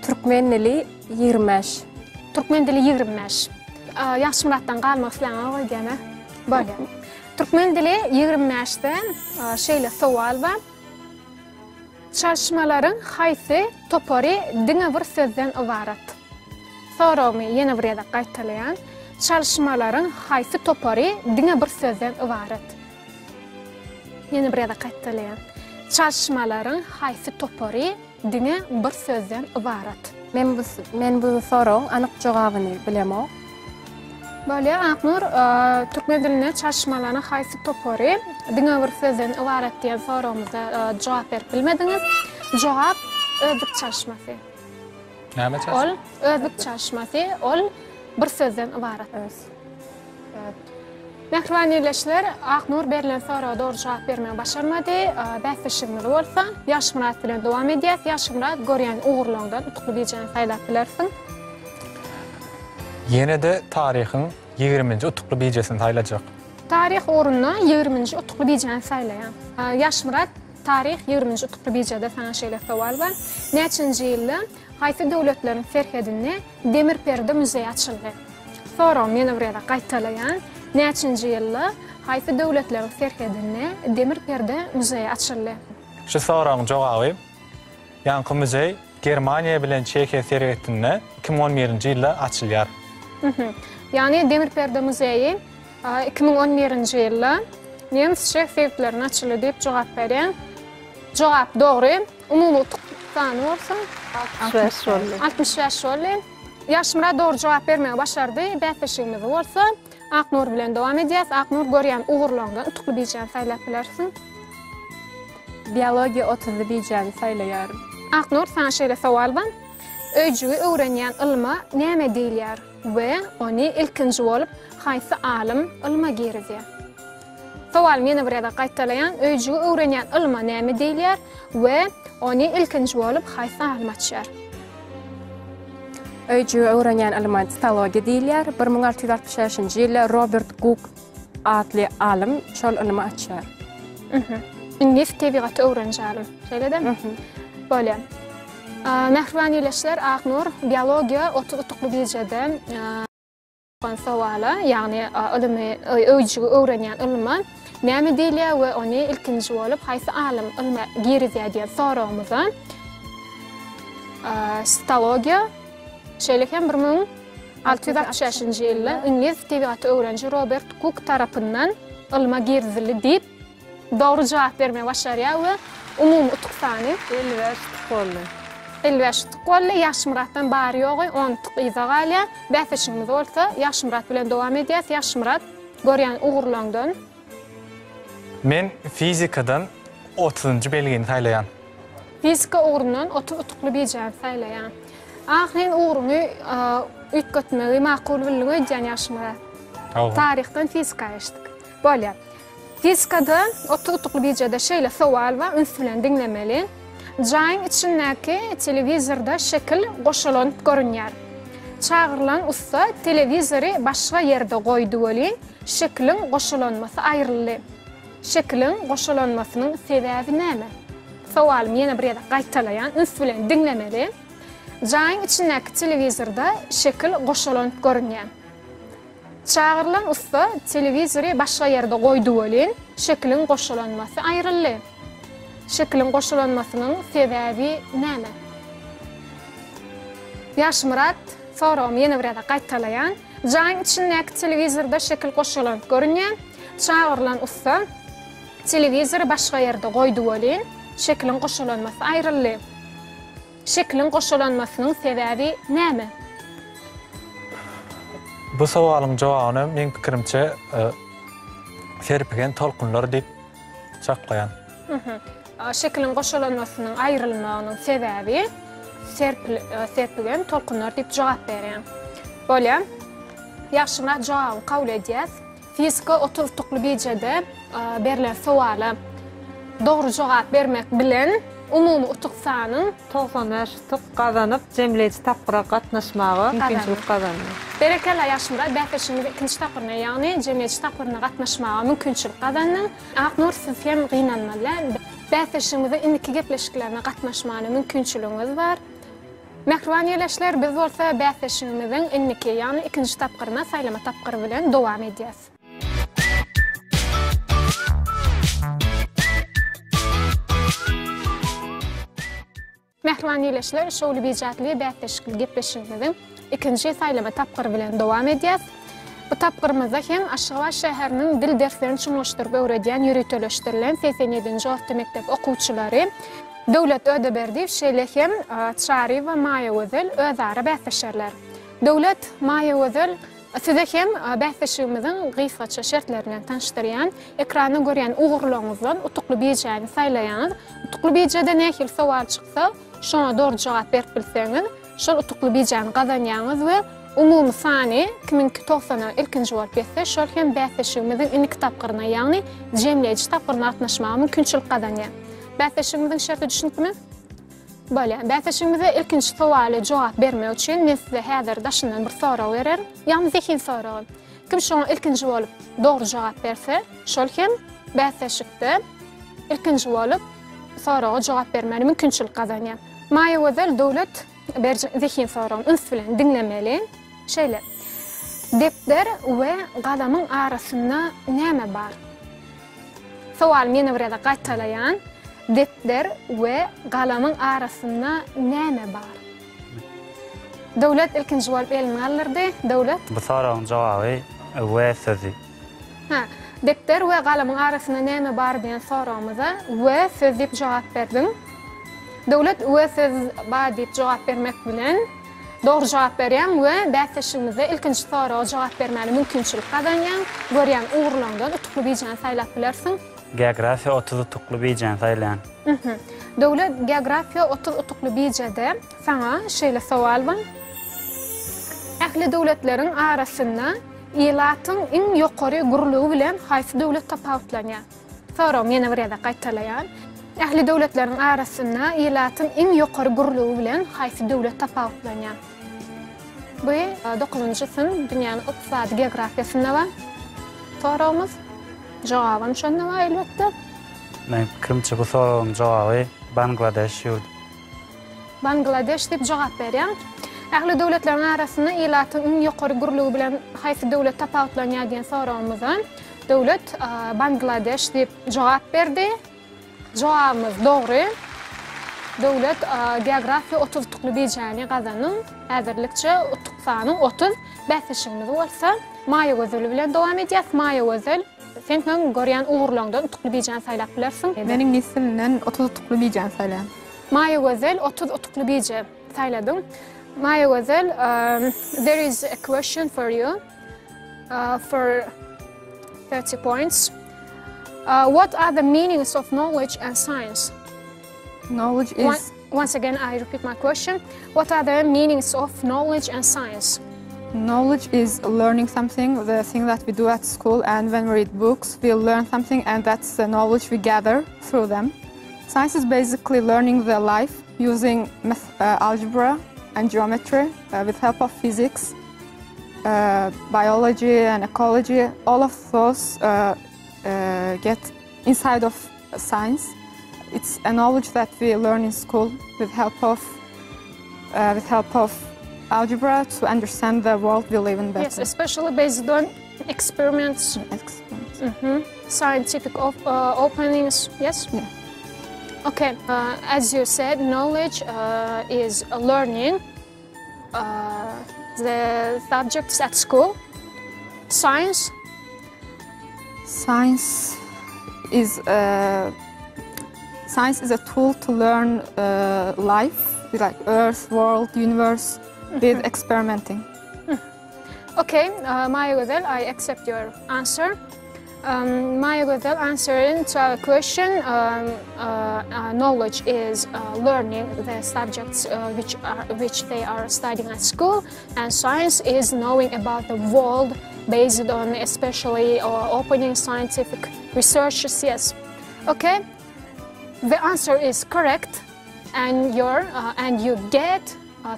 Türkmen dili 25. Türkmen dili 25. Ýagşymyratdan galmak isleýäňok öýdýän-ä? Bolýar. Türkmen dili 25-de şeýle sowal bar. Çalyşmalaryň haýsy topary diňe bir sözden ybarat? Soragymy ýene bir gezek gaýtalaýan. Çalyşmalaryň haýsy topary diňe bir sözden ybarat? Ýene bir gezek gaýtalaýan. Çalyşmalaryň haýsy topary diňe bir sözden ybarat? Men bu men bu soragyň anyk jogabyny bilemok. Bolýar, Aknur, türkmen dilinde çalyşmalaryň haýsy topary diňe bir sözden ybarat diýen soragymyza jogap berip bilmediňiz. Jogap özlük çalyşmasy. Näme çalyşmasy? Ol özlük çalyşmasy, ol bir sözden ybarat. Öz. Mähriban ildeşler, Aknur berlen soraga dogry jogap bermegi başarmady. Bäsleşigimizi bolsa Ýagşymyrat bilen dowam edýäs. Ýagşymyrat, görýän ugurlaryňdan utukly bijäni saýlap bilersiň. Ýene-de taryhyň ýigriminji utukly bijesini saýlajak. Taryh ugrunda ýigriminji utukly bijäni saýlaýan. Ýagşymyrat, taryh ýigriminji utukly bijede saňa şeýle sowal bar. Näçenji ýylda haýsy döwletleriň serhedinde Demir perde muzeýi açyldy? Soragymy ýene bir gezek gaýtalaýan. Näçenji ýylda haýsy döwletleriň serhedinde Demir perde muzeýi açyldy? Şu soragyň jogaby Ýaňky muzeý Germaniýa bilen Çehiýa serhetinde 2011-nji ýylda açylýar. Ýagny Demir perde muzeýi 2011-nji ýylda nemes-çeh sebitlerinde açyldy diýip jogap berýän. Jogap dogry. Umumy utuk sany bolsa 65 boldy. 65 boldy. Ýagşymyrat dogry jogap bermegi başardy. Bäsleşigimizi bolsa Aknur bilen dowam edýäs. Aknur görýän ugurlaryňdan utukly bijäni saýlap bilersiň. Biologiýa otuzly bijäni saýlaýaryn. Aknur, saňa şeýle sowal bar. Öýjügi öwrenýän ylma näme diýilýär we ony ilkinji bolup haýsy alym ylma girizýär? Sowalymy ýene bir gezek gaýtalaýan, öýjügi öwrenýän ylma näme diýilýär we ony ilkinji bolup haýsy alym açýar? Öýjügi öwrenýän ylma sitologiýa diýilýär. 1665-nji ýylda Robert Guk atly alym şol ylmy açýar. Iňlis tebigaty öwreniji alym. Şeýle-de? Bolýar. Mähriban ildeşler, Aknur biologiýa 30 utukly bijede sowala, ýagny ylymy, öýjügi öwrenýän ylma näme diýilýär we ony ilkinji bolup haýsy alym ylma girizýär diýen soragymyza sitologiýa, şeýle hem 1665-nji ýylda iňlis tebigaty öwreniji Robert Guk tarapyndan ylma girizildi diýip dogry jogap bermegi başarýar we umumy utuk sany 55 utuk boldy. 55 utuk boldy. Ýagşymyratdan bary-ýogy on utuk yza galýar. Bäsleşigimizi bolsa Ýagşymyrat bilen dowam edýäs. Ýagşymyrat, görýän ugurlaňdan. Men fizikadan otuzynjy belgini saýlaýan. Fizika ugrundan 30 utukly bijäni saýlaýan. Ahyryn ugruňy üýtgetmegi makul bildiň öýdýän Ýagşymyrat. Hawa. Taryhdan fizika geçdik. Bolýar. Fizikada 30 utukly bijede şeýle sowal bar, üns bilen diňlemeli. Jaýyň içindäki telewizorda şekil goşalanyp görünýär. Çagyrylan ussa telewizory başga ýerde goýdy welin, şekiliň goşalanmasy aýryldy. Şekiliň goşalanmasynyň sebäbi näme? Sowalymy ýene bir gezek gaýtalaýan, üns bilen diňlemeli. Jaýyň içindäki telewizorda şekil goşalanyp görünýär. Çagyrylan ussa telewizory başga ýerde goýdy welin, şekiliň goşalanmasy aýryldy. Şekiliň goşalanmasynyň sebäbi näme? Ýagşymyrat, soragymy ýene bir gezek gaýtalaýan. Jaýyň içindäki telewizorda şekil goşalanyp görünýär. Çagyrylan ussa telewizory başga ýerde goýdy welin, şekiliň goşalanmasy aýryldy. Şekiliň goşalanmasynyň sebäbi näme? Bu sowalyň jogabyny meň pikirimçe serpigen tolkunlar diýip çaklaýan. Şekiliň goşalanmasynyň aýrylmagynyň sebäbi serpigen tolkunlar diýip jogap berýän. Bolýar. Ýagşymyrat jogabyňy kabul edýäs. Fizika 30 utukly bijede berlen sowala dogry jogap bermek bilen umumy utuk sanyň 95 utuk gazanyp, jemleýji tapgyra gatnaşmaga mümkinçilik gazandy. Berekella Ýagşymyrat, bäsleşigimiziň ikinji tapgyryna, ýagny jemleýji tapgyryna gatnaşmaga mümkinçilik gazandyň. Aknur siz hem gynanmaly däl. Bäsleşigimiziň indiki gepleşiklerine gatnaşmana mümkinçiligiňiz bar. Mähriban ildeşler, biz bolsa bäsleşigimiziň indiki, ýagny ikinji tapgyryna saýlama tapgyry bilen dowam edýäs. Mähriban ildeşler, Şowly bije atly bäsleşikli gepleşigimiziň ikinji saýlama tapgyry bilen dowam edýäs. Bu tapgyrymyzda hem Aşgabat şäheriniň dil derslerini çuňlaşdyryp öwredýän ýöriteleşdirilen 87-nji orta mekdep okuwçylary Döwlet Ödeberdiýew şeýle hem Çaryýewa Maýagözel özara bäsleşerler. Döwlet, Maýagözel, size hem bäsleşigimiziň gysgaça şertleri bilen tanyşdyrýan. Ekranda görýän ugurlaryňyzdan utukly bijäni saýlaýaňyz. Utukly bijede nähili sowal çyksa, şoňa dogry jogap berip bilseňiz, Şol utukly bijäni gazanýaňyz we umumy sany kimiňki togsana ilkinji bolup ýetse, şol hem bäsleşigimiziň indiki tapgyryna, ýagny jemleýji tapgyryna gatnaşmaga mümkinçilik gazanýar. Bäsleşigimiziň şerti düşnüklimi? Bolýar. Bäsleşigimize ilkinji sowaly jogap bermek üçin men size häzir daşyndan bir sorag bererin, ýagny zehin soragy. Kim şoňa ilkinji bolup dogry jogap berse, şol hem bäsleşikde ilkinji bolup soraga jogap bermäne mümkinçilik gazanýar. Maýagözel Döwlet berjek zehin soragyny üns bilen diňlemeli. Şeýle. Depder we galamyň arasynda näme bar? Sowalymy ýene bir gezek gaýtalaýan. Depder we galamyň arasynda näme bar? Döwlet ilkinji bolup elini galdyrdy. Döwlet. Bu soragyň jogaby we sözi. Hä, depder we galamyň arasynda näme bar diýen soragymyza we söz diýip jogap berdiň. Döwlet we söz bar diýip jogap bermek bilen dogry jogap berýäň we bäsleşigimizde ilkinji soraga jogap bermäne mümkinçilik gazanýaň. Görýän ugurlaryňdan utukly bijäni saýlap bilersiň. Geografiýa 30 utukly bijäni saýlaýan. Döwlet geografiýa 30 utukly bijede saňa şeýle sowal bar. Ähli döwletleriň arasynda Ilatyň iň ýokary gürlügi bilen haýsy döwlet tapawutlanýar? Soragymy ýene bir gezek gaýtalaýan. Ähli döwletleriň arasynda ilatyň iň ýokary gürlügi bilen haýsy döwlet tapawutlanýar? Bu dokuzynjy synp dünýäniň ykdysady geografiýasynda bar soragymyz. Jogabam şonda bar elbetde. Meniň pikirimçe bu soragyň jogaby Bangladeş ýurdy. Bangladeş diýip jogap berýär. Ähli döwletleriň arasynda ilatyň iň ýokary gürlügi bilen haýsy döwlet tapawutlanýar diýen soragymyza döwlet Bangladeş diýip jogap berdi. Jogabymyz dogry. Döwlet geografiýa 30 utukly bijäni gazanyň. Häzirlikçe utuk sanyň 30. Bäsleşigimizi bolsa Maýa Gözeli bilen dowam edýäs. Maýa Gözel, sen hem görýän ugurlaryňdan utukly bijäni saýlap bilersiň. Men iňlis dilinden 30 utukly bijäni saýlaýan. Maýagözel 30 utukly bije saýladyň. Maýagözel, there is a question for you uh, for 30 points. Uh, what are the meanings of knowledge and science? Knowledge is Once again, I repeat my question. What are the meanings of knowledge and science? Knowledge is learning something, the thing that we do at school, and when we read books, we learn something, and that's the knowledge we gather through them. Science is basically learning the life using math, uh, algebra and geometry uh, with help of physics, uh, biology and ecology. All of those uh, uh, get inside of science. It's a knowledge that we learn in school with help of uh, with help of algebra to understand the world we live in better. Yes, especially based on experiments. Experiments. Mm -hmm. Scientific op uh, openings, yes? Yeah. Okay, uh, as you said, knowledge uh, is learning uh, the subjects at school. Science? Science is uh, science is a tool to learn uh, life, like Earth, world, universe, mm -hmm. with experimenting. Mm. Okay, uh, Maya Godel, I accept your answer. Um, Maya Godel answering to our question, um, uh, uh, knowledge is uh, learning the subjects uh, which, are, which they are studying at school, and science is knowing about the world based on especially uh, opening scientific researches, yes. Okay, the answer is correct, and, your, uh, and you get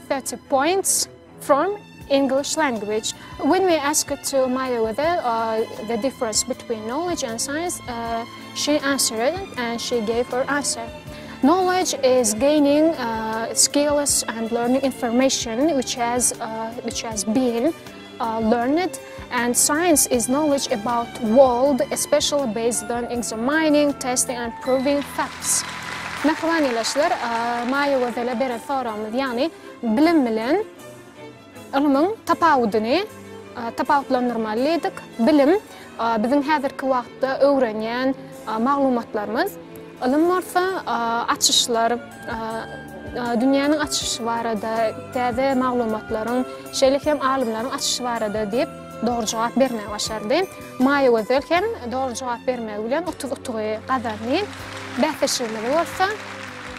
30 points from English language. When we asked to Maya whether uh, the difference between knowledge and science, uh, she answered and she gave her answer. Knowledge is gaining skills and learning information which has which has been learned and science is knowledge about world especially based on examining, testing and proving facts. Mähriban ildeşler, Maýa Gözele beren soragymyz, ýagny bilim bilen ylmyň tapawudyny tapawutlandyrmaly diýdik. Bilim biziň häzirki wagtda öwrenýän maglumatlarymyz. Ylym bolsa açyşlar, dünýäniň açyşy barada, täze maglumatlaryň, şeýle hem alymlaryň açyşy barada diýip dogry jogap bermegi başardy. Maýagözel hem dogry jogap bermegi bilen 30 utugy gazandy. Bäsleşigimizi bolsa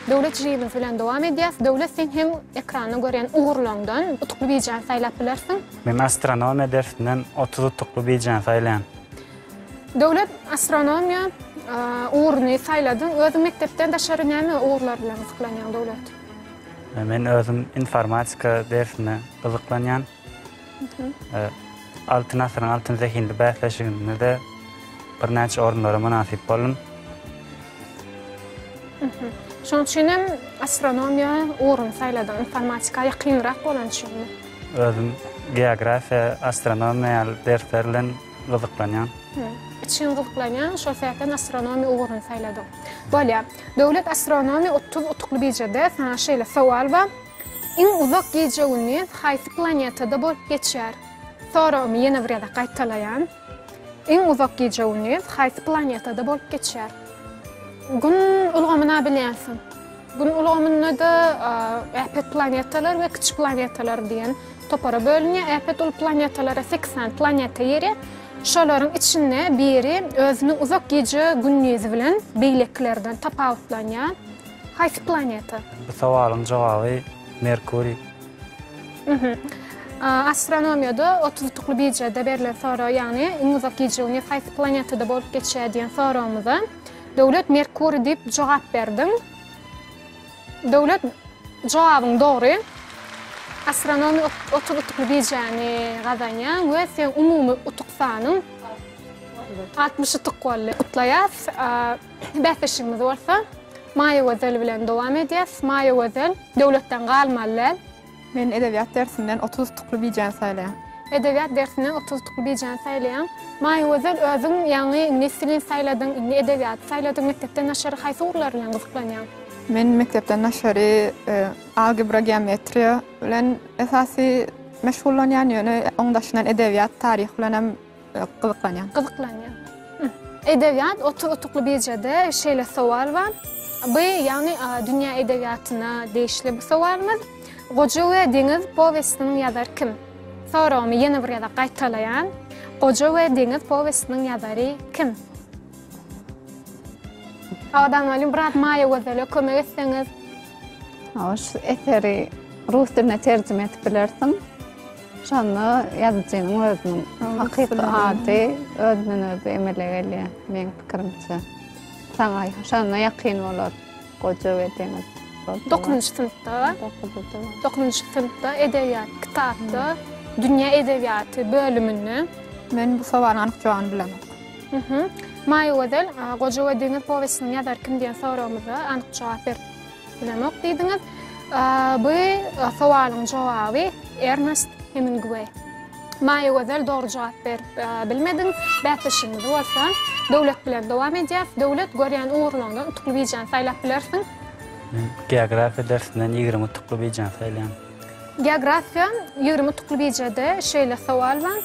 Döwlet jigimiz bilen dowam edýäs. Döwlet sen hem ekranda görýän ugurlaňdan utukly bijäni saýlap bilersiň. Men astronomiýa dersinden 30 utukly bijäni saýlaýan. Döwlet astronomiýa ugruny saýladyň. Özüň mekdepden daşary näme ugurlar bilen gyzyklanýaň Döwlet? Men özüm informatika dersine gyzyklanýan. Altyn asyryň altyn zehinli bäsleşiginde-de birnäçe orunlara mynasyp boldum. Şonuň üçin hem astronomiýa ugruny saýladyň, informatika ýakynrak bolany üçinmi? Özüm geografiýa, astronomiýa ýaly dersler bilen gyzyklanýan. Içgin gyzyklanýaň, şol sebäpden astronomiýa ugruny saýladyň. Bolýar. Döwlet astronomiýa 30 utukly bijede saňa şeýle sowal bar. Iň uzak gije-gündiz haýsy planetada bolup geçýär? Soragymy ýene bir gezek gaýtalaýan. Iň uzak gije-gündiz haýsy planetada bolup geçýär? Gün ulgamyna bilýänsiň. Gün ulgamynda-da äpet planetalar we kiçi planetalar diýen topara bölünýär. Äpet uly planetalara sekiz sany planeta girýär. Şolaryň içinde biri özüniň uzak gije-gündizi bilen beýlekilerden tapawutlanýar. Haýsy planeta? Bu sowalyň jogaby Merkuriý. Astronomiýada 30 utukly bijede berlen sorag, ýagny iň uzak gije-gündiz haýsy planetada bolup geçýär diýen soragymyza Döwlet Merkuriý diýip jogap berdiň. Döwlet jogabyň dogry. Astronomiýa 30 utukly bijäni gazanýaň we seň umumy utuk sanyň 60 utuk boldy. Gutlaýas. Bäsleşigimiz bolsa Maýagözel bilen dowam edýäs. Maýagözel, döwletden galmaly däl. Men edebiýat dersinden 30 utukly bijäni saýlaýan. Edebiýat dersinden 30 utukly bijäni saýlaýaň. Maýagözel, özüň ýaňy iňlis dilini saýladyň, indi edebiýaty saýladyň. Mekdepden daşary haýsy ugurlar bilen gyzyklanýaň? Men mekdepden daşary algebra, geometriýa bilen esasy meşgullanýan, ýöne oň daşyndan edebiýat, taryh bilen hem gyzyklanýan. Gyzyklanýan. Edebiýat 30 utukly bijede şeýle sowal bar. Bu ýagny dünýä edebiýatyna degişli bu sowalymyz. Goja we deňiz powestiniň ýazary kim? Soragymy ýene bir gezek gaýtalaýan. Goja we deňiz powestiniň ýazary kim? Abadan mugallym biraz Maýa Gözele kömek etseňiz. Hawa, şu eseri rus diline terjime edip bilersiň. Şonda ýazyjynyň özüniň hakyky ady özünden özi emele gelýär, meň pikirimçe. Saňa şonda ýakyn bolar Goja we deňiz. Dokuzynjy synpda, dokuzynjy synpda edebiýat kitapda dünýä edebiýaty bölüminde. Men bu sowalyň anyk jogabyny bilemok. Maýagözel, Goja we deňiz powestiniň ýazary kim diýen soragymyza anyk jogap berip Bilemok diýdiňiz. Bu sowalyň jogaby Ernest Hemingueý. Maýagözel dogry jogap berip bilmediň. Bäsleşigimizi bolsa Döwlet bilen dowam edýäs. Döwlet görýän ugurlaryňdan utukly bijäni saýlap bilersiň. Men geografiýa dersinden 20 utukly bijäni saýlaýan. Geografiýa 20 utukly bijede şeýle sowal bar.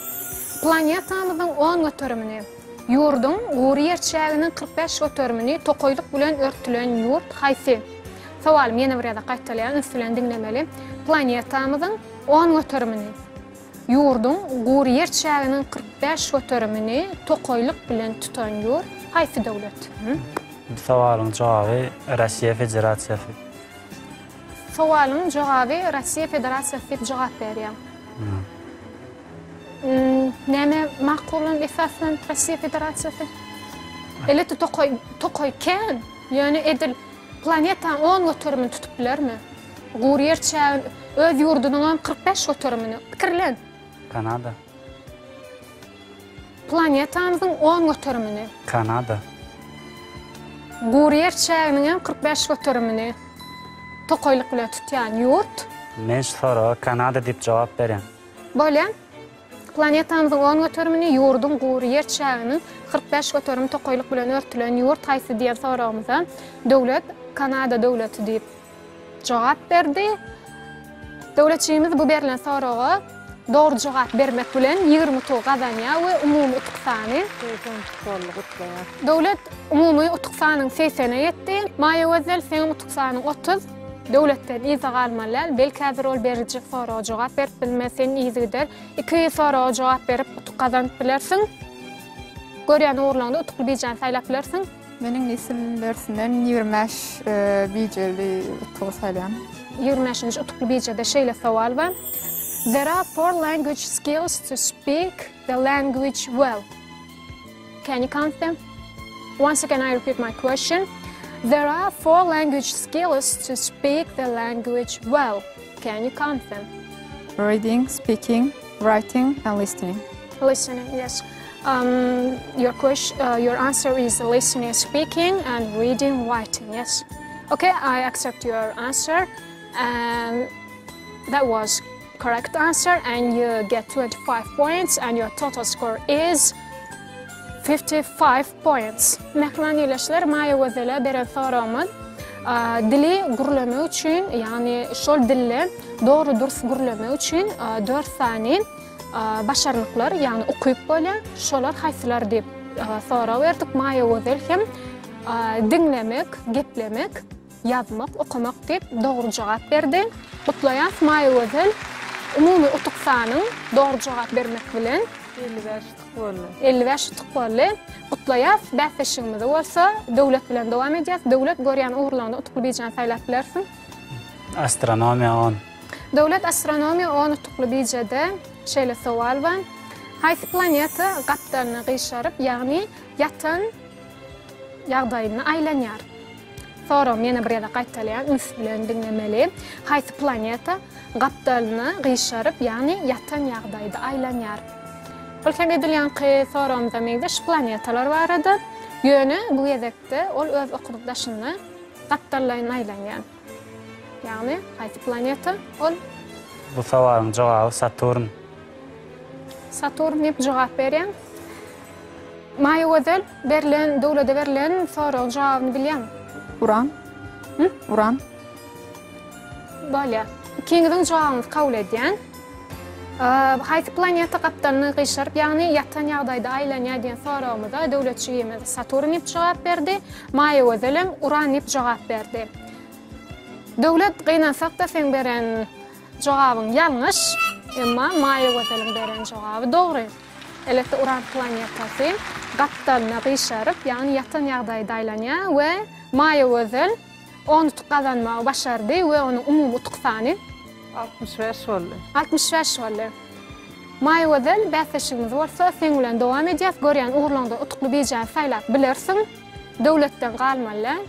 Planetamyzyň 10 göterimini Ýurduň gury ýer çäginiň 45 göterimini tokaýlyk bilen örtülen ýurt haýsy? Sowalymy ýene bir gezek gaýtalaýan, üns bilen diňlemeli. Planetamyzyň 10 göterimini, ýurduň gury ýer çäginiň 45 göterimini tokaýlyk bilen tutan ýurt haýsy döwlet? Bu sowalyň jogaby Russiýa Federasiýasy. Sowalyň jogaby Russiýa Federasiýasy diýip jogap berýär. Näme makullan esaslan Russiýa Federasiýasy? Elbetde tokaý tokaý kän, ýöne edil planetanyň 10 göterimini tutup bilermi? Gury ýer çägini öz ýurdunyňam 45 göterimini pikirlen. Kanada. Planetamyzyň 10 göterimini. Kanada. Gury ýer çäginiň hem 45 göterimini tokaýlyk bilen tutýan ýurt. Men şu soraga Kanada diýip jogap berýän. Bolýar. Planetamyzyň on göterimini, ýurduň gury ýer çäginiň 45 göterimi tokaýlyk bilen örtülen ýurt haýsy diýen soragymyza Döwlet Kanada döwleti diýip jogap berdi. Döwletçigimiz bu berlen soraga dogry jogap bermek bilen 20 utuk gazanýar we umumy utuk sany 80 utuk boldy, gutlaýas. Döwlet umumy utuk sanyň 80-e ýetdi. Maýa Gözel seňem utuk sanyň 30. Döwletden yza galmaly däl. Belki häzir ol beriljek soraga jogap berip bilmez. Sen yzygider iki soraga jogap berip utuk gazanyp bilersiň. Görýän ugurlaryňda utukly bijäni saýlap bilersiň. Men iňlis dilini dersinden 25 bijeli utugy saýlaýan. 25-nji utukly bijede şeýle sowal bar. There are four language skills to speak the language well. Can you count them? Once again I repeat my question. There are four language skills to speak the language well. Can you count them? Reading, speaking, writing and listening. Listening, yes. Um, your question, uh, your answer is listening, speaking, and reading, writing. Yes. Okay, I accept your answer, and that was correct answer, and you get 25 points, and your total score is 55 points. Mähriban ildeşler, Maýa Gözele beren soragymyz dili gürlemek üçin, ýagny şol dilde dogry dürs gürlemek üçin 4 sany başarnyklar, ýagny ukyp bolýar. Şolar haýsylar diýip sorag berdik. Maýa Gözel hem diňlemek, geplemek, Ýazmak, okamak diýip dogry jogap berdi. Gutlaýas Maýagözel umumy utuk sanyň dogry jogap bermek bilen. 55 utuk boldy. 55 utuk boldy. Gutlaýas. Bäsleşigimizi bolsa Döwlet bilen dowam edýäs. Döwlet görýän ugurlaryňda utukly bijäni saýlap bilersiň. Astronomiýa on. Döwlet astronomiýa on utukly bijede şeýle sowal bar. Haýsy planeta gapdalyna gyşaryp, ýagny ýatan ýagdaýynda aýlanýar? Soragymy ýene bir gezek gaýtalaýan, üns bilen diňlemeli. Haýsy planeta gapdalyna gyşaryp, ýagny ýatan ýagdaýda aýlanýar? Ol hem edil ýaňky soragymyza meňzeş planetalar barada. Ýöne bu gezekde ol öz okunyň daşynda gapdallaýyn aýlanýar. Ýagny haýsy planeta ol? Bu sowalyň jogaby Saturn. Saturn diýip jogap berýäň. Maýagözel, berlen, döwlede berlen soragyň jogabyny bilýäňmi? Uran. Hü? Uran. Bolýar. Ikiňiziň jogabyňyzy kabul edýän. Haýsy planeta gapdalyny gyşaryp, ýagny ýatan ýagdaýda aýlanýar diýen soragymyza döwletjigimiz Saturn diýip jogap berdi. Maýagözelem Uran diýip jogap berdi. Döwlet, gynansak-da seň beren Jogabyň ýalňyş, emma Maýagözeliň beren jogaby dogry. Elbetde Uran planetasy gapdalyna gyşaryp, ýagny ýatan ýagdaýda aýlanýar we Maýagözel on utuk gazanmagy başardy we onuň umumy utuk sany 65 boldy. 65 boldy. Maýagözel, bäsleşigimizi bolsa seň bilen dowam edýäs. Görýän ugurlaňda utukly bijäni saýlap bilersiň. Döwletden galmaly däl.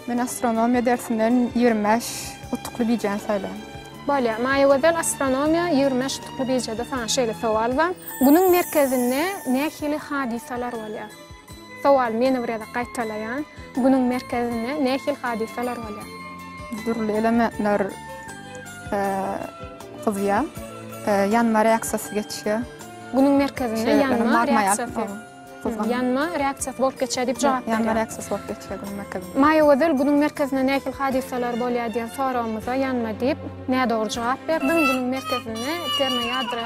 Men astronomiýa dersinden 25 utukly bijäni saýlaýan. Bolýar. Maýagözel astronomiýa 25 utukly bijede saňa şeýle sowal bar. Günüň merkezinde nähili hadysalar bolýar? Sowalymy ýene bir gezek gaýtalaýan. Günüň merkezinde nähili hadysalar bolýar? Dürli elementler gyzýar. Ýanma reaksiýasy geçýär. Günüň merkezinde ýanma reaksiýasy. Ýanma reaksiýasy bolup geçýär diýip jogap berýär. Ýanma reaksiýasy bolup geçýär günüň merkezinde. Maýagözel günüň merkezinde nähili hadysalar bolýar diýen soragymyza ýanma diýip nädogry jogap berdiň. Günüň merkezinde termoýadro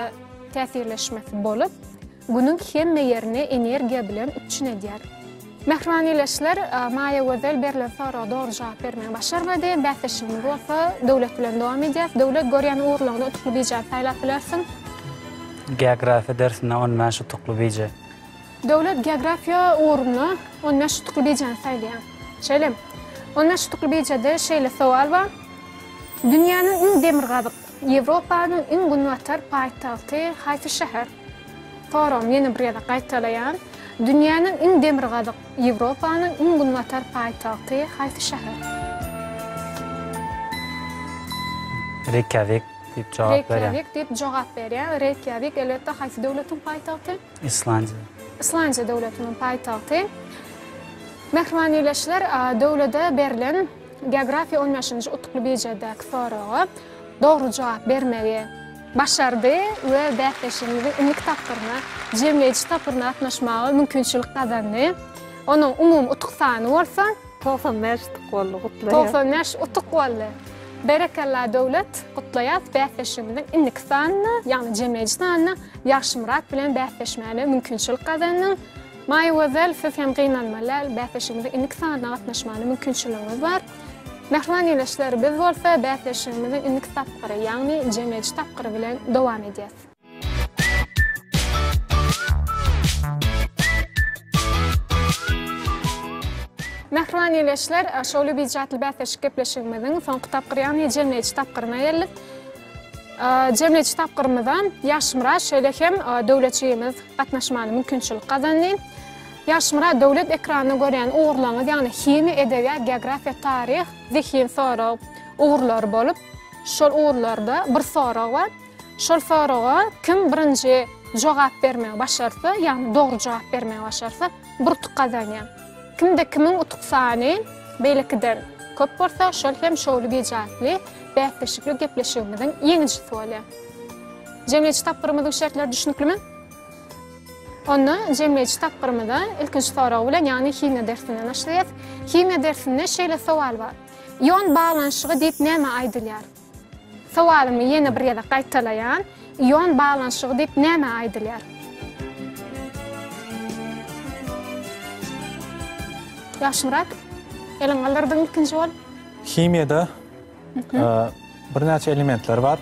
täsirleşmesi bolup, günüň hemme ýerini energiýa bilen üpjün edýär. Mähriban ildeşler, Maýagözel berlen soraga dogry jogap bermegi başarmady. Bäsleşigimiz bolsa Döwlet bilen dowam edýär. Döwlet, görýän ugurlaryňda utukly bijäni saýlap bilersiň. Geografiýa dersinde 15 utukly bije. Döwlet geografiýa ugrunda 15 utukly bijäni saýlaýar. Şeýlemi? 15 utukly bijede şeýle sowal bar. Dünýäniň iň demirgazyk, Ýewropanyň iň günbatar paýtagty haýsy şäher? Soragymy ýene bir gezek gaýtalaýan. Dünýäniň iň demirgazyk, Ýewropanyň iň günbatar paýtagty haýsy şäher? Reýkýawik diýip jogap berýän. Reýkýawik diýip jogap berýär. Reýkýawik elbetde haýsy döwletiň paýtagty? Islandiýa. Islandiýa döwletiniň paýtagty. Mähriban ildeşler, döwlede berlen geografiýa on bäşinji utukly bijedäki soraga dogry jogap bermegi başardy we bäsleşigimiziň indiki tapgyryna, jemleýji tapgyryna gatnaşmaga mümkinçilik gazandy. Onuň umumy utuk sany bolsa. 95 utuk boldy, gutlaýas. 95 utuk boldy. Berekella Döwlet, gutlaýas bäsleşigimiziň indiki sanyna, ýagny jemleýji sanyna Ýagşymyrat bilen bäsleşmäne mümkinçilik gazandyň. Maýagözel, siz hem gynanmaly däl, bäsleşigimiziň indiki sanyna gatnaşmana mümkinçiligiňiz bar. Mähriban ildeşler, biz bolsa bäsleşigimiziň indiki tapgyry, ýagny jemleýji tapgyry bilen dowam edýäs. Mähriban ildeşler, Şowly bije atly bäsleşik gepleşigimiziň soňky tapgyry, ýagny jemleýji tapgyryna geldik. Jemleýji tapgyrymyza Ýagşymyrat şeýle hem Döwletjigimiz gatnaşmana mümkinçilik gazandy. Ýagşymyrat Döwlet ekranda görýän ugurlaryňyz ýagny himiýa, edebiýat, geografiýa, taryh, zehin sorag ugurlary bolup, şol ugurlarda bir sorag bar. Şol soraga kim birinji jogap bermegi başarsa, ýagny dogry jogap bermegi başarsa, bir utuk gazanýar. Kimde kimiň utuk sany beýlekiden köp bolsa, şol hem Şowly gije atly bäsleşikli gepleşigimiziň ýeňijisi bolýar. Jemleýji tapgyrymyzyň şertleri düşnüklimi? Onda jemleýji tapgyrymyza ilkinji sorag bilen, ýagny himiýa dersinden başlaýas. Himiýa dersinde şeýle sowal bar. Ion baglanyşygy diýip nämä aýdylýar? Sowalymy ýene bir gezek gaýtalaýan, ion baglanyşygy diýip nämä aýdylýar? Ýagşymyrat, eliňi galdyrdyň ilkinji bolup. Himiýada birnäçe elementler bar.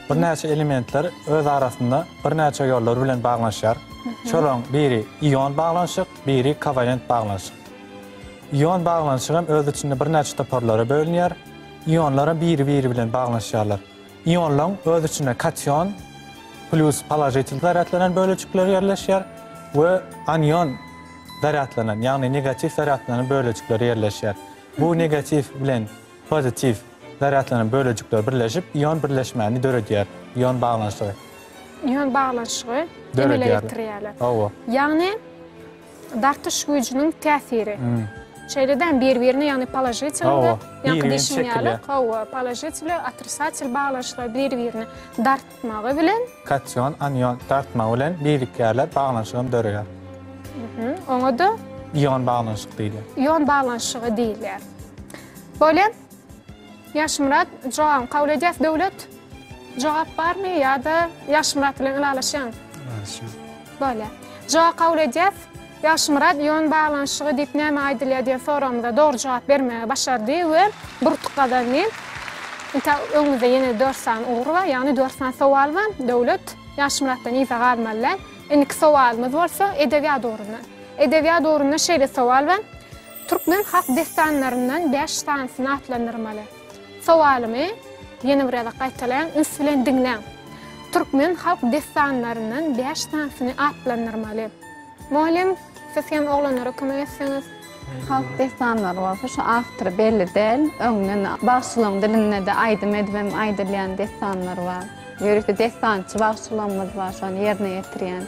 Birnäçe elementler öz arasynda birnäçe ýollar bilen baglanyşýar. Şolaryň biri ion baglanyşyk, biri kowalent baglanyşyk. Ion baglanyşyk hem öz içinde birnäçe toparlara bölünýär. Ionlar hem biri-biri bilen baglanyşýarlar. Ionlaryň öz içinde kation plýus položitel zarýadlanan bölejikler ýerleşýär we anion zarýadlanan, ýagny negatiw zarýadlanan bölejikler ýerleşýär. Bu negatiw bilen pozitiw zarýadlanan bölejikler birleşip, ion birleşmäni döredýär, ion baglanyşygy. Ion baglanyşygy emele getirýärler. Hawa. Ýagny dartyş güýjüniň täsiri. Şeýle-de bir-birine, ýagny položitel we ýaňky diýşim ýaly, hawa, položitel we otrisatel baglanyşyklar bir-birine dartmagy bilen. Kation, anion dartmagy bilen birikýärler, baglanyşygam döreýär. Oňa-da ion baglanyşyk diýilýär. Ion baglanyşygy diýilýär. Bolýa. Ýagşymyrat, jogabyňy kabul edýäs. Döwlet, jogap barmy ýa-da Ýagşymyrat bilen ylalaşýaňmy? Ylalaşýan. Bolýa. Jogap kabul edýäs. Ýagşymyrat ion baglanyşygy diýip nämä aýdylýar diýen soragymyza dogry jogap bermegi başardy we bir utuk gazandy. Intä öňümizde ýene dört sany ugur bar, ýagny dört sany sowal bar. Döwlet Ýagşymyratdan yza galmaly däl. Indiki sowalymyz bolsa edebiýat ugrundan. Edebiýat ugrunda şeýle sowal bar. Türkmen halk dessanlaryndan bäş sanysyny atlandyrmaly. Sowalymy ýene bir gezek gaýtalaýan, üns bilen diňläň. Türkmen halk dessanlaryndan bäş sanysyny atlandyrmaly. Mugallym, siz hem oglanlara kömek etseňiz. Halk dessanlary bolsa şu awtory belli däl, öňden bagşylaryň dilinde-de aýdym edip hem aýdylýan dessanlar bar. Ýörite dessançy bagşylarymyz bar, şony ýerine ýetirýän.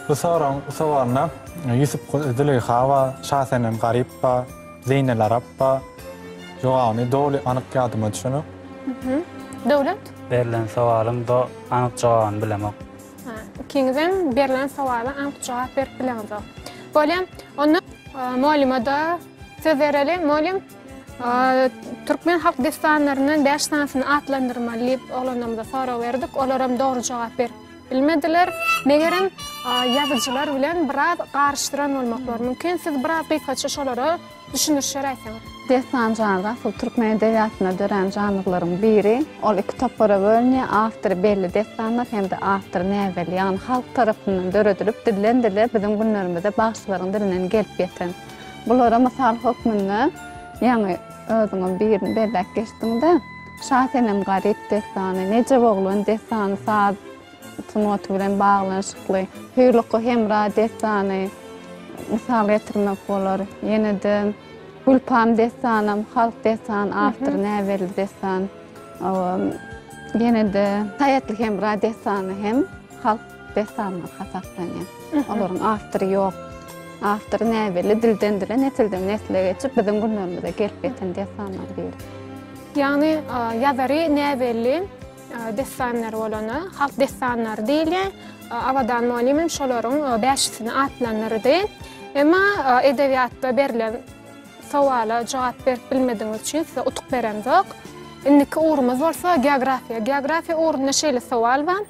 Bu soragyň sowalyna Ýusup Züleýha bar, Şasenem Garyp bar, Zeýnel Arap bar. Jogabyny doly anyk ýadyma düşenok. Döwlet? Berlen sowalyň do anyk jogabyny bilemok. Ha, ikiňizem berlen sowala anyk jogap berip bileňizok. Bolýa. Onda mugallymada söz bereli. Mugallym, türkmen halk dessanlaryndan 5 sanysyny atlandyrmaly diýip oglanlarymyza sorag berdik. Olaram dogry jogap berip bilmediler. Megerem, ýazyjylar bilen biraz garyşdyran bolmaklary mümkin. Siz biraz gysgaça şolara Düşündiriş beräýseňiz. Dessan žanry asyl türkmen edebiýatynda dörän žanrlaryň biri. Ol iki topara bölünýär, awtory belli dessanlar hem-de awtory näbelli, ýagny halk tarapyndan döredilip, dilden-dile biziň günlerimize bagşylaryň dilinden gelip ýeten. Bulara mysal hökmünde ýaňy özüňem birini belläp geçdiň-de, Şasenem-Garyp dessany, Nejeboglan dessany saz sungaty bilen baglanyşykly Hüýrlukga-Hemra dessany mysal getirmek bolar. Ýene-de Gülpam dessanam halk dessany, awtory näbelli dessan. Ýene-de Saýatly-Hemra dessany hem halk. dessanlar hasaplanýar. Olaryň awtory ýok. Awtory näbelli, dilden dile, nesilden nesle geçip biziň günlerimize gelip ýeten dessanlar biri. Ýagny ýazary näbelli dessanlar bolana halk dessanlary diýilýär. Abadan mugallym hem şolaryň bäşisini atlandyrdy. Emma edebiýatda berlen Sowala jogap berip bilmedigiňiz üçin size utuk beremzok. Indiki ugrumyz bolsa geografiýa. Geografiýa ugrunda şeýle sowal bar.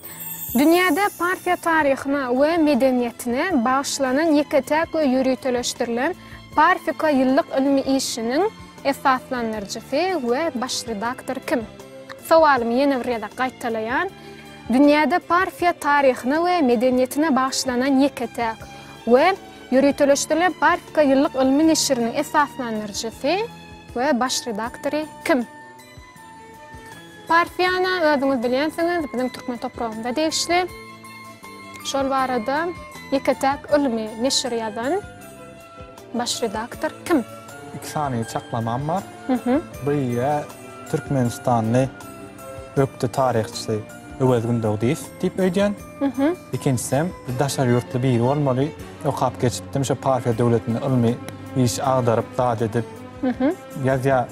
Dünýäde Parfiýa taryhyna we medeniýetine bagyşlanan ýeke-täk we ýöriteleşdirilen Parfika ýyllyk ylmy işiniň esaslandyryjysy we baş redaktory kim? Sowalymy ýene bir gezek gaýtalaýan. Dünýäde Parfiýa taryhyna we medeniýetine bagyşlanan ýeke-täk we Ýöriteleşdirilen Parfika ýyllyk ylmy neşiriniň esaslandyryjysy we baş redaktory kim? Parfiýana özüňiz bilýänsiňiz, biziň türkmen topragymyza degişli. Şol barada ýeke-täk ylmy neşir ýazan baş redaktor kim? Iki sany çaklamam bar. Bir-ä türkmenistanly ökde taryhçysy Öwez Gündogdyýew diýip öýdýän. Ikinjisem daşary ýurtly biri bolmaly. Okap geçipdim şo Parfiýa döwletinde ylmy iş agdaryp zat edip ýazýa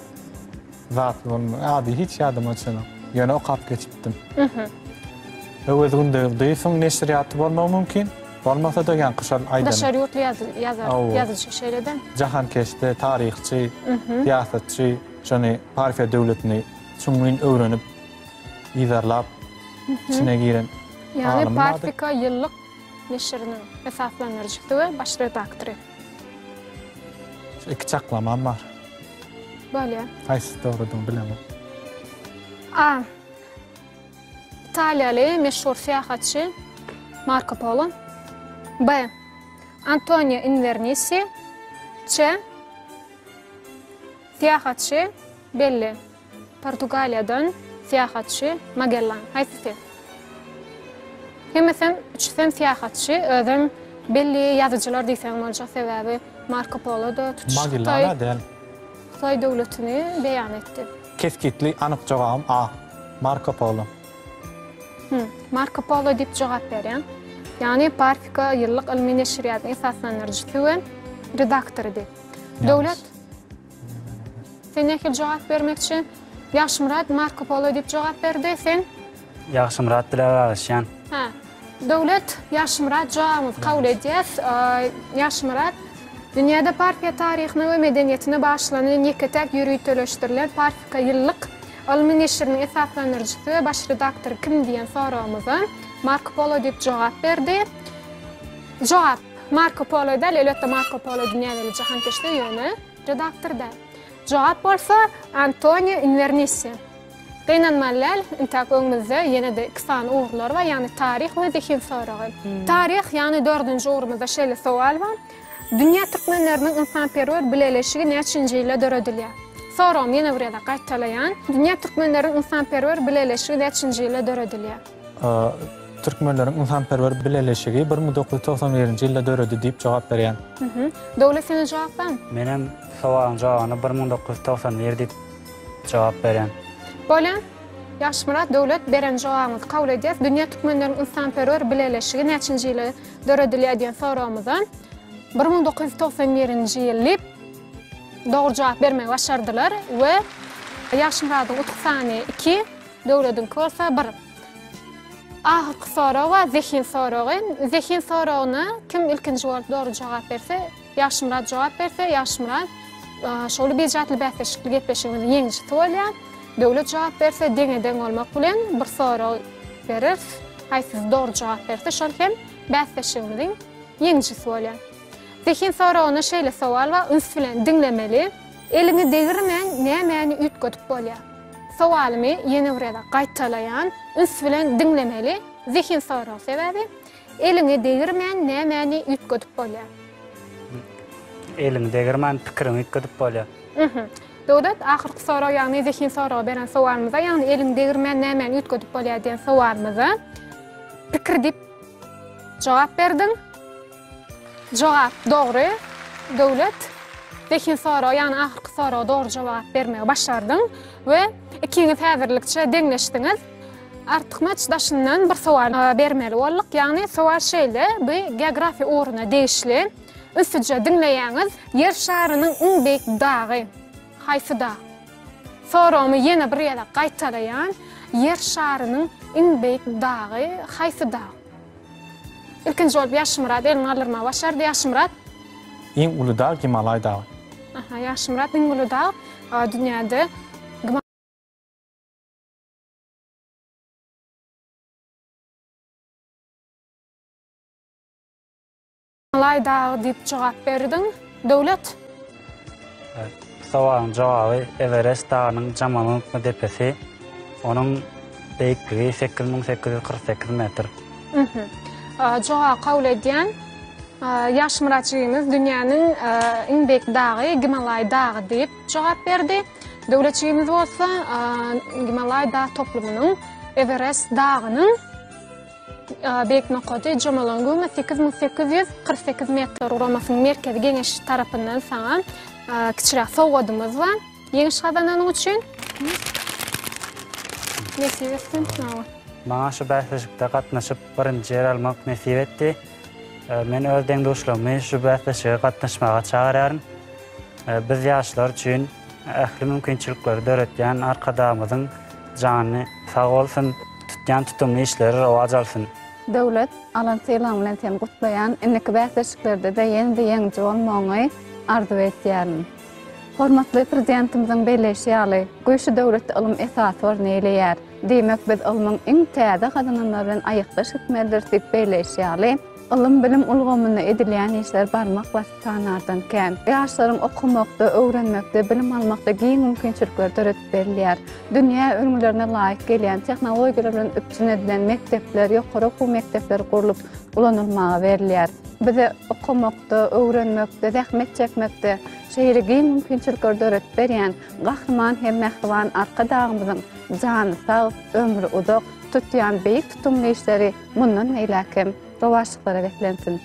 zatly bolmaly. Ady hiç ýadyma düşenok. Ýöne okap geçipdim. Öwez Gündogdyýewiň neşirýaty bolmagy mümkin. Bolmasa-da ýaňky şol aýdan. Daşary ýurtly ýazar, ýazyjy şeýle-de. Jahankeşde, taryhçy, syýasatçy şony Parfiýa döwletini çuňňun öwrenip yzarlap içine giren Ýagny Parfika ýyllyk neşiriniň esaslandyryjysy we baş redaktory. Şu iki çaklamam bar. Bolýar. Haýsysy dogrudygyny bilemok. A. Italiýaly meşhur syýahatçy Marko Polo. B. Antonio Inwernisi. C. Syýahatçy belli. Portugaliýadan syýahatçy Magellan. Haýsysy? Hemmesem, üçüsem syýahatçy, özem belli ýazyjylar diýseň boljak, sebäbi Marko Polo-da tutuş Hytaý, Magellan-a däl. Hytaý döwletini beýan etdi. Kesgitli, anyk jogabym A. Marko Polo. Hum, Marko Polo diýip jogap berýäň. Ýagny Parfika ýyllyk ylmy neşirýatyň esaslandyryjysy we redaktory diýip. Döwlet? Sen nähili jogap bermekçi? Ýagşymyrat Marko Polo diýip jogap berdi. Sen? Ýagşymyrat bilen ylalaşýan. Hä. Döwlet, Ýagşymyrat jogabyňyzy kabul edýäs. Ýagşymyrat, dünýäde Parfiýa taryhyna we medeniýetine bagyşlanan ýeke-täk ýöriteleşdirilen Parfika ýyllyk ylmy neşiriniň esaslandyryjysy we baş redaktory kim diýen soragymyza Marko Polo diýip jogap berdi. Jogap, Marko Polo däl, elbetde Marko Polo dünýä belli jahankeşde, ýöne redaktor däl. Jogap bolsa Antonio Inwernisi. Gynanmaly däl, intäk öňümizde ýene-de iki sany ugurlar bar, ýagny taryh we zehin soragy. Taryh, ýagny dördünji ugrumyzda şeýle sowal bar. Dünýä türkmenleriniň ynsanperwer bileleşigi näçinji ýylda döredilýär? Soragymy ýene bir gezek gaýtalaýan. Dünýä türkmenleriniň ynsanperwer bileleşigi näçinji ýylda döredilýär? Türkmenleriň ynsanperwer bileleşigi 1991-nji ýylda döredi diýip jogap berýän. Döwlet sende jogap barmy? Menem sowalyň jogabyna 1991 diýip jogap berýän. Bolýa. Ýagşymyrat Döwlet beren jogabyňyzy kabul edýäs. Dünýä türkmenleriniň ynsanperwer bileleşigi näçinji ýylda döredilýär diýen soragymyza 1991-nji ýyl diýip dogry jogap bermegi başardylar we Ýagşymyradyň utuk sany iki, Döwlediňki bolsa bir. Ahyrky sorag bar, zehin soragy. Zehin soragyna kim ilkinji bolup dogry jogap berse, Ýagşymyrat jogap berse, Ýagşymyrat Şowly bije atly bäsleşikli gepleşigimiziň ýeňijisi bolýar. Döwlet jogap berse, deňe-deň bolmak bilen bir sorag bereris. Haýsysy dogry jogap berse, şol hem bäsleşigimiziň ýeňijisi bolýar. Zehin soragyna şeýle sowal bar, üns bilen diňlemeli. Eliňi degirmän nämäni üýtgedip bolýar? Sowalymy ýene bir gezek gaýtalaýan, üns bilen diňlemeli, zehin soragy sebäbi. Eliňi degirmän nämäni üýtgedip bolýar? Eliňi degirmän pikiriňi üýtgedip bolýar. Mhm. Döwlet, ahyrky sorag, ýagny zehin soragy beren sowalymyza, ýagny eliňi degirmän nämäni üýtgedip bolýar diýen sowalymyza pikir diýip jogap berdiň. Jogap dogry. Döwlet, zehin soragy, ýagny ahyrky soraga dogry jogap bermegi başardyň we ikiňiz häzirlikçe deňleşdiňiz. Artykmaç daşyndan bir sowal bermeli bolduk. Ýagny sowal şeýle, bu geografiýa ugruna degişli. Ünsüje diňleýäňiz. Ýer şarynyň iň beýik dagy haýsy dag? Soragymy ýene bir gezek gaýtalaýan, Ýer şarynyň iň beýik dagy haýsy dag? Ilkinji bolup Ýagşymyrat elini galdyrmagy başardy. Ýagşymyrat? Iň uly dag Gimalaý dagy. Aha, Ýagşymyrat iň uly dag dünýäde Gimalaý dagy diýip jogap berdiň. Döwlet? Bu sowalyň jogaby Ewerest dagynyň Jamolungma depesi. Onuň beýikligi 8848 metr. Jogaby kabul edýän. Ýagşymyrat jigimiz dünýäniň iň beýik dagy Gimalaý dagy diýip jogap berdi. Döwlet jigimiz bolsa Gimalaý dag toplumynyň Ewerest dagynyň Beýik nokady Jomolonguma 8848 metr guramasynyň Merkezi Geňeşi tarapyndan saňa kiçiräk sowgadymyz bar. Ýeňiş gazananyň üçin. Nesip etsin. Maňa şu bäsleşikde gatnaşyp birinji ýer almak nesip etdi. Men öz deň-duşlarymy şu bäsleşige gatnaşmaga çagyrýaryn. Biz ýaşlar üçin ähli mümkinçilikleri döretýän Arkadagymyzyň jany sag bolsun, tutýan tutumly işleri rowaç alsyn! Döwlet, alan sylagyň bilen seni gutlaýan, indiki bäsleşiklerde-de ýene-de ýeňiji bolmagyňy arzuw edýärin. Hormatly Prezidentimiziň belleýşi ýaly, güýçli döwletde ylym esasy orny eýeleýär. Diýmek, biz ylmyň iň täze gazananlary bilen aýakdaş gitmelidiris diýip belleýşi ýaly, Ylym-bilim ulgamynda edilýän işler barmak basyp sanardan kän. Ýaşlaryň okamakda, öwrenmekde, bilim almakda giň mümkinçilikler döredip berilýär. Dünýä ülňülerine laýyk gelýän, tehnologiýalar bilen üpjün edilen mekdepler, ýokary okuw mekdepleri gurlup, ulanylmaga berilýär. Bize okamakda, öwrenmekde, zähmet çekmekde şeýle giň mümkinçilikleri döredip berýän Gahryman hem mähriban Arkadagymyzyň jany sag, ömri uzak, tutýan beýik tutumly işleri mundan beýläk hem rowaçlyklara beslensin!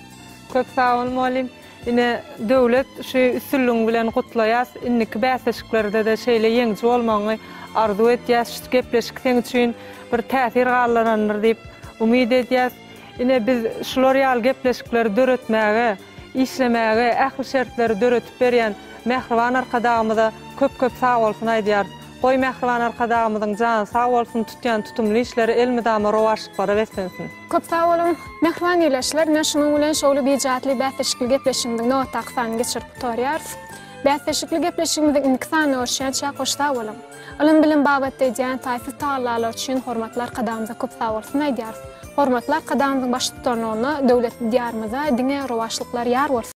Köp sag bol mugallym. Ine Döwlet şu üstünligiň bilen gutlaýas. Indiki bäsleşiklerde-de şeýle ýeňiji bolmagyňy arzuw etýäs. Şu gepleşik seň üçin bir täsir galdyrandyr diýip umyt edýäs. Ine biz şular ýaly gepleşikleri döretmäge, işlemäge ähli şertleri döretip berýän mähriban Arkadagymyza köp-köp sagbolsun aýdýarys. Goý Mähriban Arkadagymyzyň jany sag bolsun tutýan tutumly işleri elmydama rowaçlyklara beslensin. Köp sag boluň. Mähriban ildeşler, ine şunuň bilen Şowly bije atly bäsleşikli gepleşigimiziň nobatdaky sanyny geçirip gutarýarys. Bäsleşikli gepleşigimiziň indiki sanynda görüşýänçäk hoş sag boluň. Ylym-bilim babatda edýän taýsyz tagallalary üçin hormatly Arkadagymyza köp sag bolsun aýdýarys. Hormatly Arkadagymyzyň baştutanlygynda döwletli Diýarymyza diňe rowaçlyklar ýar bolsun!